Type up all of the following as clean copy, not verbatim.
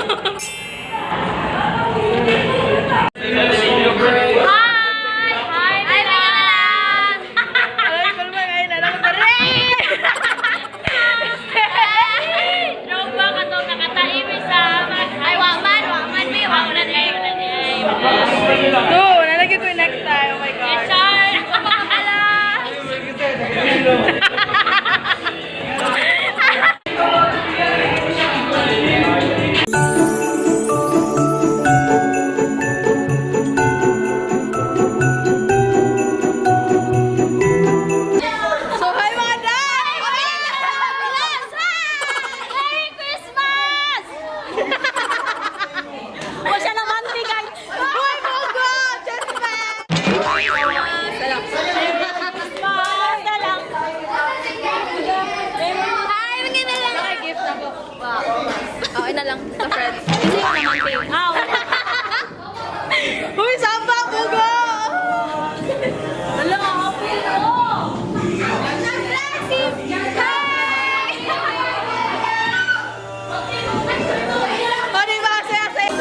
Hi! Hi, Milan! Ay, kulma ngayon na naman rin! Throwback ato nakataimi sa Ay, waman, waman, may waman kayo na niya. No, nalagay ko yung next time. Oh my God. Char! Ala! So, hi mga day! Merry Christmas! Wa siya naman bigay. Uy, Mogo! Jessica! Basta lang. Hi, mga lang. Ay, gift na po. Okay na lang sa friends. Kasi yung naman kayo. Ah, wala. Uy, samba, Bugo! Wala, apil mo. Hi! O, di ba? Saya, saya.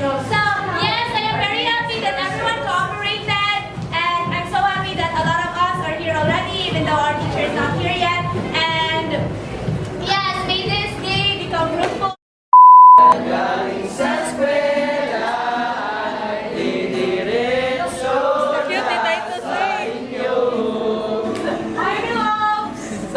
So, yes, I am very happy that everyone cooperated, and I'm so happy that a lot of us are here already, even though our teacher is not here yet. And yes, may this day become fruitful. Cute ni Titus eh. Hi, loves!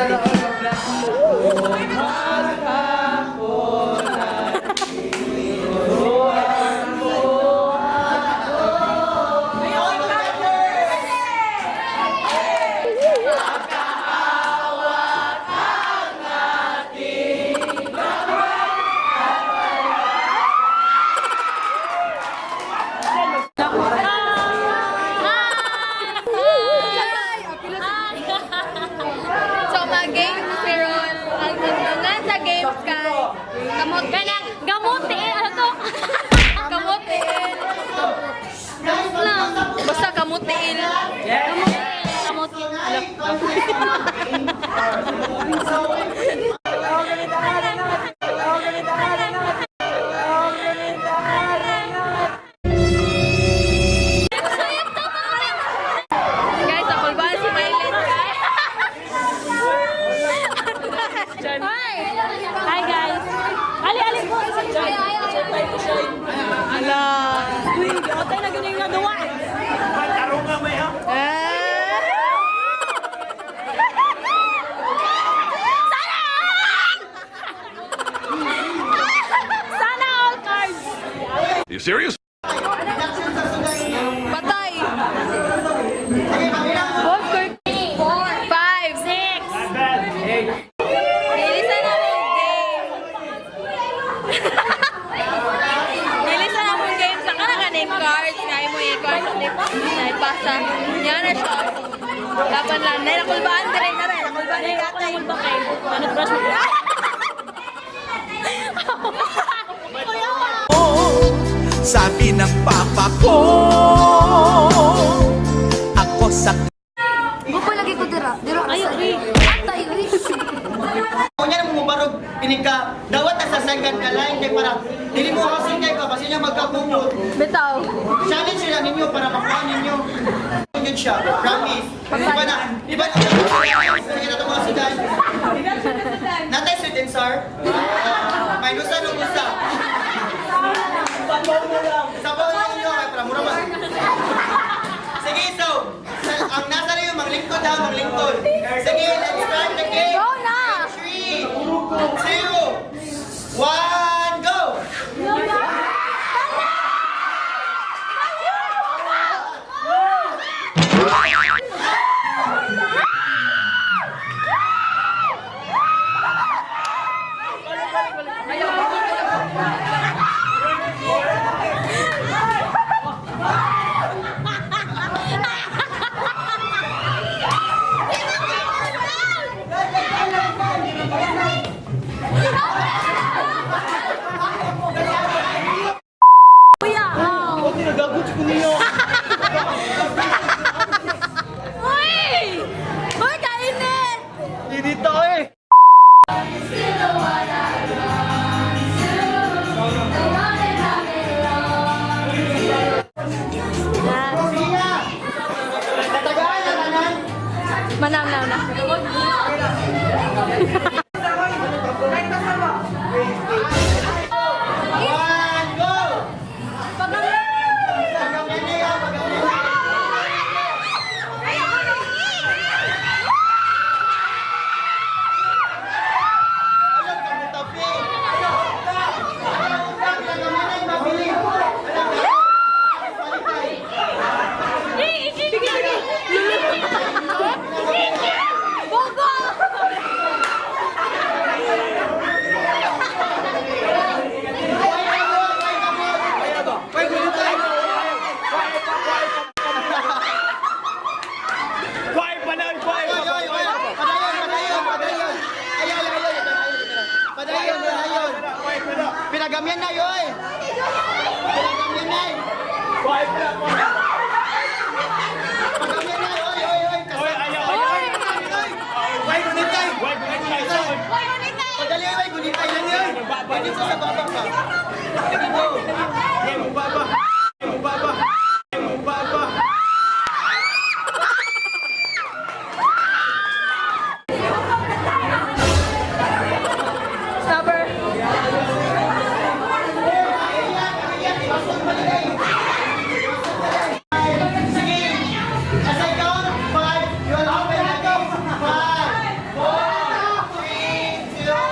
So, mga games meron. Ang tugtungan sa games kay kamot Kanang gamot eh, ano to? Kamutin. Gamot lang. Basta kamutin. Gamot eh, gamot. Guys, nakulbaan si Mylene, guys. Hi! Hi guys! Ali, ali po! Ala. Uy, otay na ganyan nga duwa. Ah. Sana all cards! You serious? Patay. Four, five, Six! Bilisan na mong game. Bilisan na mong game. Saka na ka name cards. Kaya mo i-cards. Naipasa. Yan na siya. Laban lang. Nay, nakulbaan dire na rin. Nakulbaan ni tatay. Ba kayo? Ano brush mo? Sabi ng papa ko, ako sa Gupo lagi ko dira. Dira. Ay, uy. Atay, uy. Kunya na mo barog inig ka dawat na sa second ka line kay para dili mo hasil kay ka kasi niya magkakupot. Bitaw. Challenge sila ninyo para makuha ninyo. Yun siya, promise. Iba na, iba na. Sige na ito mga sudan. Natay sweet and sour. May usa nung usa. Sabaw na lang ninyo kay para mura man. Sige, so, ang nasa na yun, maglingkod ha, maglingkod. Sige, let's start the game. Go na! 3, 2, 1, go! Uy! Uy, kainit! Dito eh! Sige nga! Natagaan na tanan! Manam na na. One, go! Pagkamyan na yan, pagkamyan na. Alam ka mo, tapi. Ayaw, utang. Pagkamyan na yung mabili. Alam ka. Baliktay. Bogo! Ay, kamot, ay, kamot. Ay, gulitay. Kwae pa na, kwae Oy, oy, oy. Padayon, padayon, padayon. Ay, ay, ay, ay. Padayon, padayon. Pinagamyan na, yoy. Pinagamyan na. Kwae pa na. Pinagamyan na, oy, oy, oy. Oy, ayaw, ayaw. Ay, gulitay. Kwae, gulitay. Padali, ay, gulitay lang yun. Pwede sa baba pa. Sige, go. Baba. Baba. Baba. Stopper. Sige. As I count, five, you will open the gate. Five, four, three, two.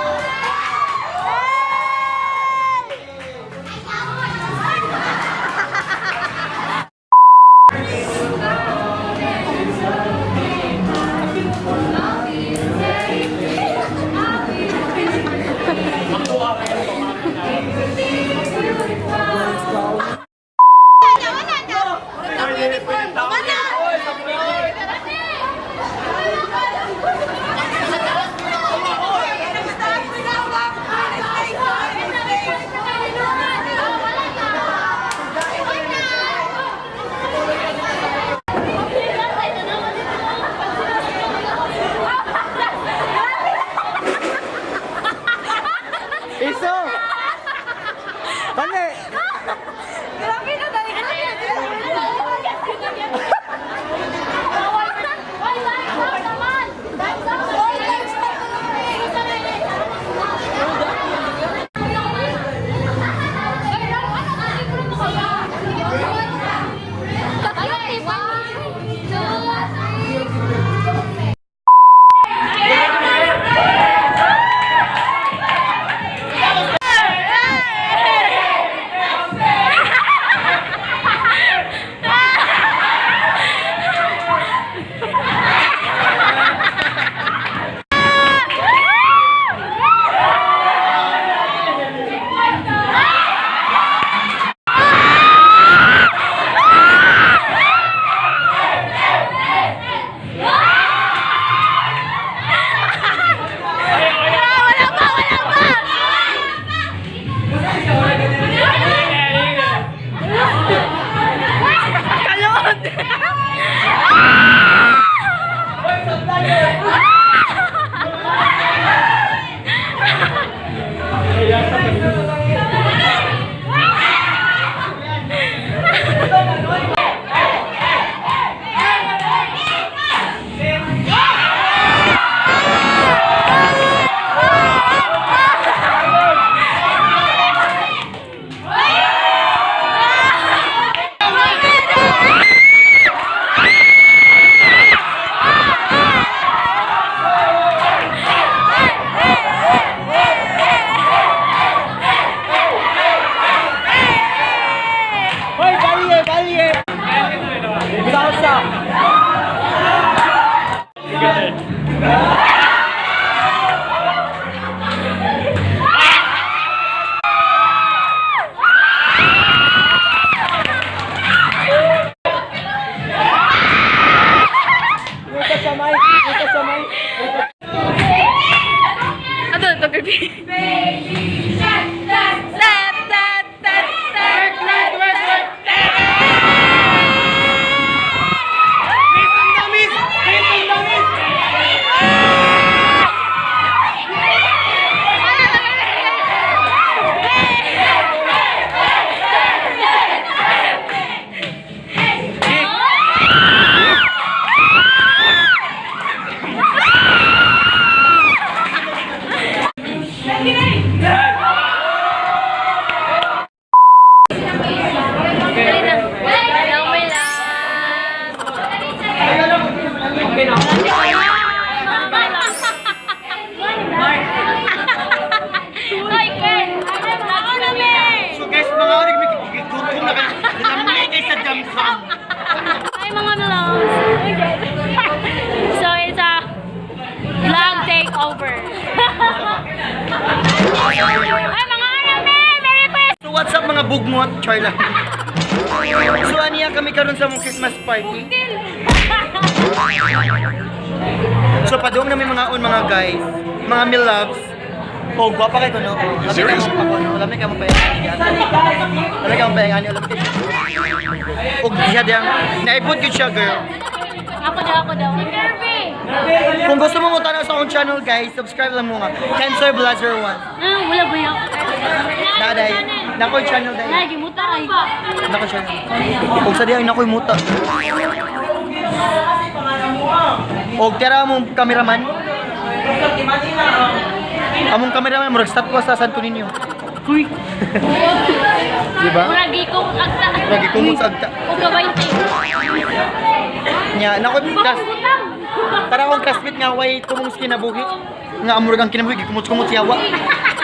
Bugnot, char lang. So aniya kami karon sa mong Christmas party. So padung namin mga on mga guys, mga me loves. Oh, gwapa kay kuno. Serious? Lami ka mo pa. Lami ka mo pa ani lami ka. Og diha diyang naipod gyud siya, girl. Ako daw, ako daw. Si Kirby! Kung gusto mo mo tanaw sa akong channel, guys, subscribe lang mo nga. Cancer Blazer 1. Ah, wala ba yun? Naday. Nakoy channel day. Lagi, muta ay. Nakoy channel. Og sa diyang nakoy muta. Og tira mong cameraman. Among cameraman murag statwa sa Santo Niño. Uy. Di ba? Murag ikumot agta. Murag ikumot sa agta. O kabainte. Nya nakoy class. Butang. Tara akong classmate nga way tumong sa kinabuhi. Nga amurag ang kinabuhi gikumot-kumot siya wa.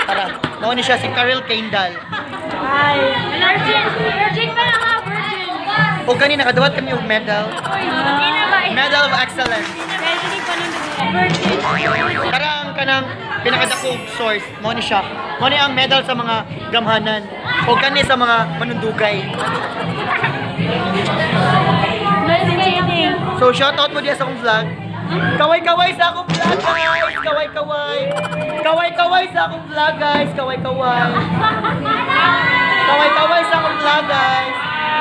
Tara. Mao ni siya si Karel Kendall. Virgin. Virgin pa lang ha, virgin. Og kani nakaduwat kami og medal. Hindi na ba? Medal of Excellence. Virgin pa nung Virgin. Tara ang kanang pinakadakong source mo ni siya. Mo ni ang medal sa mga gamhanan o kani sa mga manundugay. Virgin. So shout out mo diya sa akong vlog. Kaway-kaway sa akong vlog, guys. Kaway-kaway. Kaway-kaway sa akong vlog, guys. Kaway-kaway. Kaway-kaway sa akong vlog, guys.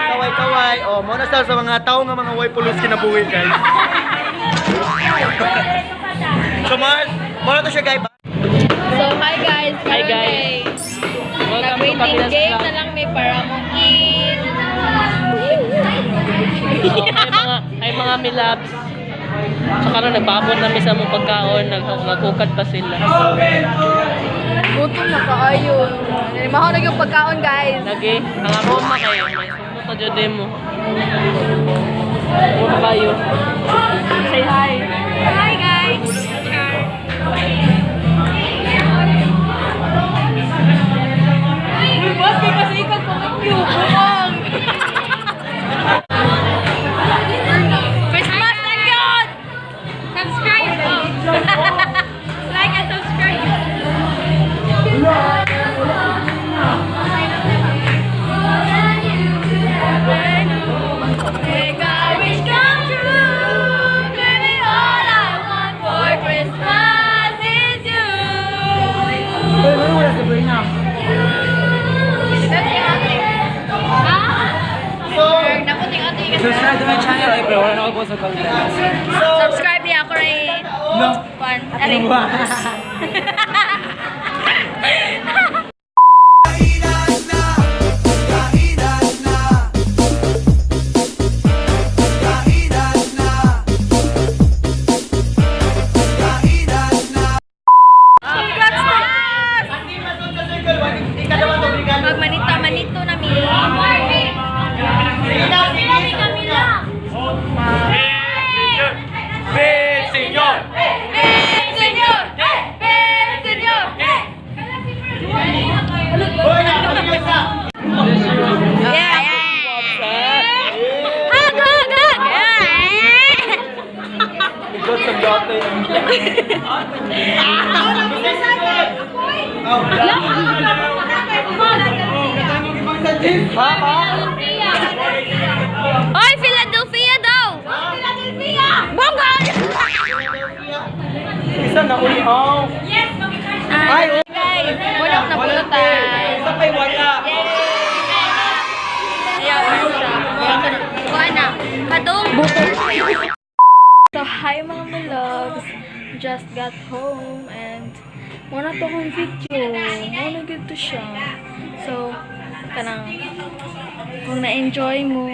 Kaway-kaway. Oh, mo na sa mga tao nga mga way pulos kinabuhi, guys. So, mahal, mo na to siya, guys. So, hi guys! Hi, guys. Welcome to Nag-waiting Kapilas game Vlog. na lang may para mong eat. So, ay mga milabs. So karon nagpaabot nami sa among pagkaon, nagkukad pa sila. Gutom na kaayo. Maho na yung pagkaon, guys. Lagi, ang aroma kayo, may sumot na jud mo. Mo kayo. Say hi. Hi guys. Uy, boss, kay kasi ikaw pang Christmas na yun! Subscribe. Like and subscribe. Make our wish come true. Baby, all I want for Christmas is you. Subscribe to my channel, ay, pero wala na ako sa content. Subscribe niya ako rin. No. Kwan. Aray. Congrats to us! Pag manita, manito na mi. Ven, señor! Ben, senyor! Ben, senyor! Yeah! Hug, hug, hug! Got some dati. Oy, Philadelphia daw! Philadelphia! Bongga! Isa na uli, oh. Yes, mag-charge na. Ay, oh. Guys, wala na pulutan. Isa pa'y wala. Kuha na. Katong. So, hi mga my loves. Just got home and muna to akong video. Muna good to siya. So, kanang kung na-enjoy mo,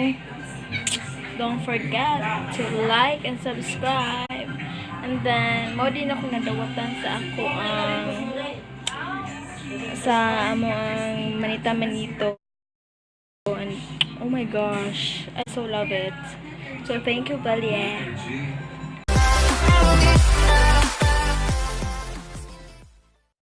don't forget to like and subscribe. And then, mo din ako nadawatan sa ako ang sa amo ang Manita Manito. And oh my gosh, I so love it. So thank you, Valia.